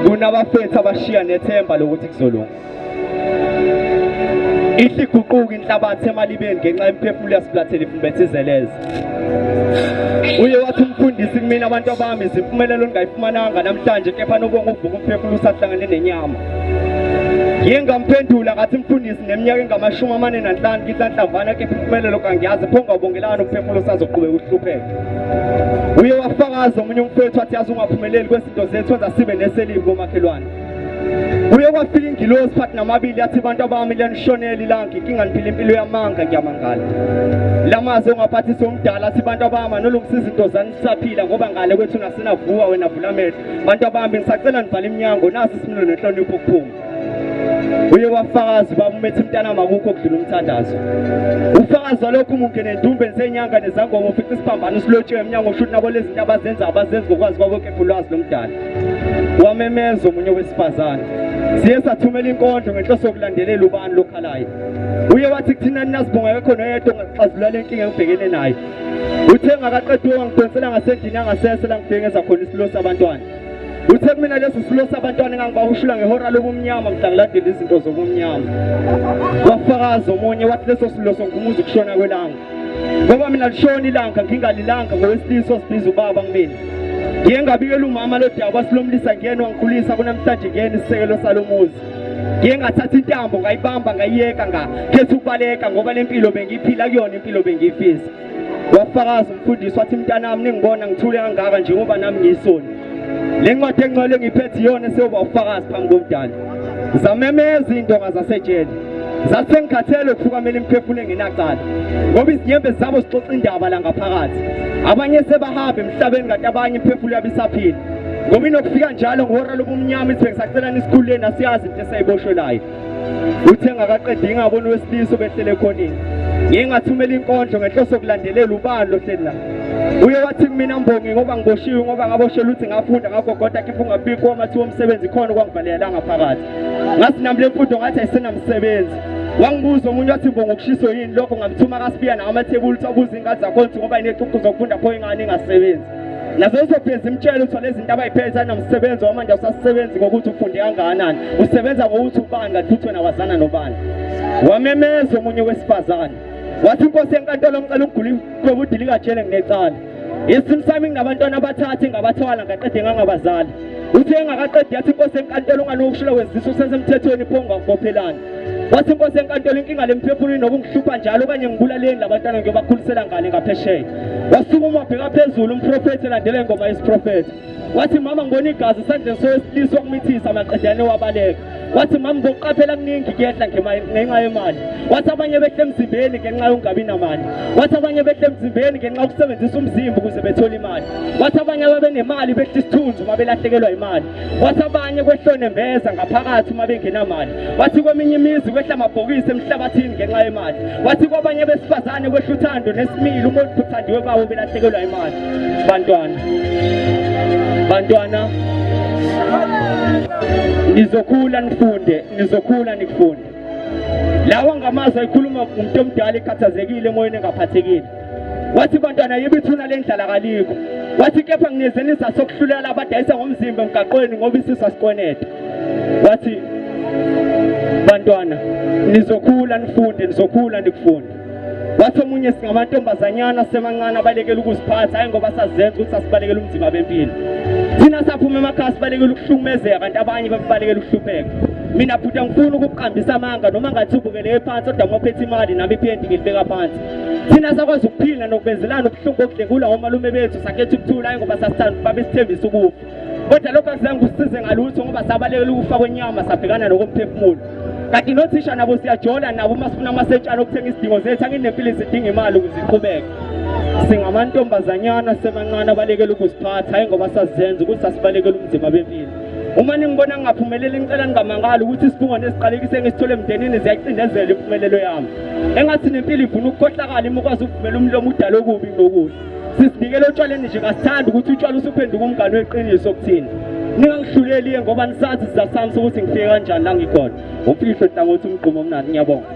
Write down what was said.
Kunabafethu abashiya nethemba lokuthi kuzolunga. Ihle iguquka inhlabathi emalibeni ngenxa yemiphefumulo yasiblathela ifumbethe izeleze. Uye wathi umfundisi kumina abantu abami izimpumelelo ningayifumananga namhlanje kepha nobonga uvuka umphefumulo usahlangane nenyama. Ngiye ngamphendula ngathi mfundisi neminyaka engamashumi amane nanhlanu nginhlanhlavana kepha impumelelo kangiyazi pho ngawubongelani umphefumulo usazoqhubeka uhlupheke. Uye wafakaza omunye umfowethu wathi yazi ungaphumeleli kwezinto zethu wenza sibe neselimu komakhelwane. Uye kwafika ingilosi phakathi namabili yathi abantu abami liyanishonela ilanga inkinga niphila impilo yamanga ngiyamangala. Lamazwi ongaphathisa umdala athi abantu abami anolungisa izinto zani sisaphila ngoba ngale kwethu nasinavuka wena vula amehlo. Bantu abami ngisacela nivale iminyango nasi isimilo nenhlonipho ukuphuma. Uye wafakaza ubaba umethi mntana makukho okudlula umthandazo. Ufakazi walokhu umuntu nendumbeni senyanga nezangoma ufica isiphambano silotshiwe emnyango usho ukuthi nabo lezi zinto abazenza abazenzi ngokwazi kwabo kepha ulwazi lomdala. Wamemeza omunye wesifazane. Siye sathumela inkondlo ngenhloso yokulandelela ubani lokhalayo. Uye wathi kuthina ninasibonga akekho noyedwa ongaxazulula le nkinga engibhekene nayo. Uthe ngakaqediwe wangidonsela ngasendlini yangasese la ngifike ngenza khona isilo sabantwana. Uthe kumina lesi silo sabantwana engangibahushula ngehora lobumnyama mhla ngilandela izinto zobumnyama. Wafakaza omunye wathi leso silo songumuza ukushona kwelanga. Ngoba mina lishona ilanga ngingalilanga ngowesilisa osibiza ubaba kumina. Ngiye ngabikela umama lo daba silomlisa ngiyena wangikhulisa kunamhlanje ngiyena isisekelo salomuzi. Ngiye ngathatha intambo ngayibamba ngayiyeka ngakhetha ukubaleka ngoba lempilo bengiyiphila kuyona impilo bengiyifisa. Wafakaza umfundisi wathi mntanami ningibona ngithule kangaka njengoba nami ngiyisoni. Le ncwadi engcwele engiphethe iyona eseyoba ufakazi phambi komdali. Zamemeza iy'ndonga zasejele. Zasengikhathele ukufukamela imiphefumulo engenacala. Ngoba izinyembezi zabo zixoxa indaba la ngaphakathi. Abanye sebahamba emhlabeni kanti abanye imiphefumulo yabo isaphila. Ngoba inokufika njalo ngehora lobumnyama ithi bengisacela nisikhululeni asiyazi into esayiboshwelayo. Uthe ngakaqedi ngingabona owesilisa obehlele ekhoneni. Ngiye ngathumela inkondlo ngenhloso yokulandelela ubani lo hleli la. Uye wathi kumina mbongi ngoba ngiboshiwe ngoba ngaboshelwa ukuthi ngafunda ngagogoda khipha ungabikho amathuba omsebenzi khona okwangivalela la ngaphakathi. Ngathi nami le mfundo ngathi ayisenamsebenzi. Wangibuza omunye wathi mbongo kushiso yini lokho ngamthuma kaSibiya nawo amathebuli ukuthi abuze ingane zakho ukuthi ngoba inecucu zokufunda pho ingane ingasebenzi. Nazo uzopheze imtshela ukuthi lezi zinto abayiphethe anomsebenzi wamanje awusasebenzi ngokuthi ufunde kangakanani usebenza ngokuthi ubani kanti futhi wena wazana nobani wamemeza omunye wesifazane wathi inkosi yenkantolo ngicela ukugula iqobo udilikajele nginecala isimo sami nginabantwana abathathu engabathwala ngaqede ngangabazali uthe engakaqedi yathi inkosi enkantolo unganokushula kwezisu usesemthethweni pho ungakubophelani wathi inkosi enkantolo inkinga lemphefumulo inokungihlupha njalo okanye ngibulaleni labantwana ngiyobakhulisela ngale ngaphesheya wasukuma wabheka phezulu umprofethi elandela ingoma yesiprofethi wathi mama ngibona igazi esandleni sowesilisa wakumithisa maqedane wabaleka wathi mama ngokuqaphela kuningi kuyehla ngenxa yemali wathi abanye behle emzimbeni ngenxa yokungabi namali wathi abanye behle emzimbeni ngenxa yokusebenzisa umzimba ukuze bethole imali wathi abanye ababenemali behla isithunzi uma belahlekelwa imali wathi abanye kwehlonembeza ngaphakathi uma bengenamali wathi kweminye imizi kwehla amabhokisi emhlabathini ngenxa yemali wathi kwabanye besifazane kwehla uthando nesimilo uma uthandiwe bawo belahlekelwa imali bantwana bantwana nizokhula nifunde nizokhula nikufunde lawa ngamazwi ayikhuluma umuntu omdala ekhathazekile emoyeni engaphathekile wathi bantwana yibo ithuna lendlala kalikho wathi kepha nginezenisa sokuhlulela abadayisa ngomzimba emgaqweni ngoba isisu asiqonede wathi bantwana nizokhula nifunde nizokhula nikufunde wathi omunye singamantombazanyana semancane abalekela ukuziphatha hayi ngoba sazenza ukuthi sasibalekela umzimba bempilo thina saphuma emakhaya sibalekela ukuhlukumezeka kanti abanye babalekela ukuhlupheka mina bhuti angifuni ukukuqambisa amanga noma ngathi ubukeleke phansi kodwa uma uphethe imali nami iphenti ngilibeka phansi thina sakwazi ukuphila nokubenzelana ubuhlungu bokudlengula omalume bethu sakhetha ukuthula hayi ngoba sasithanda babesithembisa ukufa kodwa lokho akuzange kusize ngalutho ngoba sabalekela ukufa kwenyama sabhekana nokomphefumulo kanti nothisha nabo siyajola nabo uma sifuna amasentshana okuthenga izidingo zethu anginempilo zidinga imali ukuze iqhubeke singamantombazanyana semancane abalekela ukuziphatha hayi ngoba sazenza ukuthi sasibalekela ubunzima bempilo uma ningibona ngingaphumeleli ngicela ningamangali ukuthi isifungo nesiqalekise engisithole emndenini ziyayicindezela impumelelo yami engathi nempilo ivuna ukukhohlakala ima ukwazi ukuvumela umlomo udala okubi kunokuhle sizinikele otshwaleni nje kasithandi ukuthi utshwala usuphenduka umngane weqiniso kuthina ningangihluleli ngoba nisazi isizathu sami sokuthi ngifike kanjani la ngikhona umfihlo nhlangothi umgqumo omnandi ngiyabonga.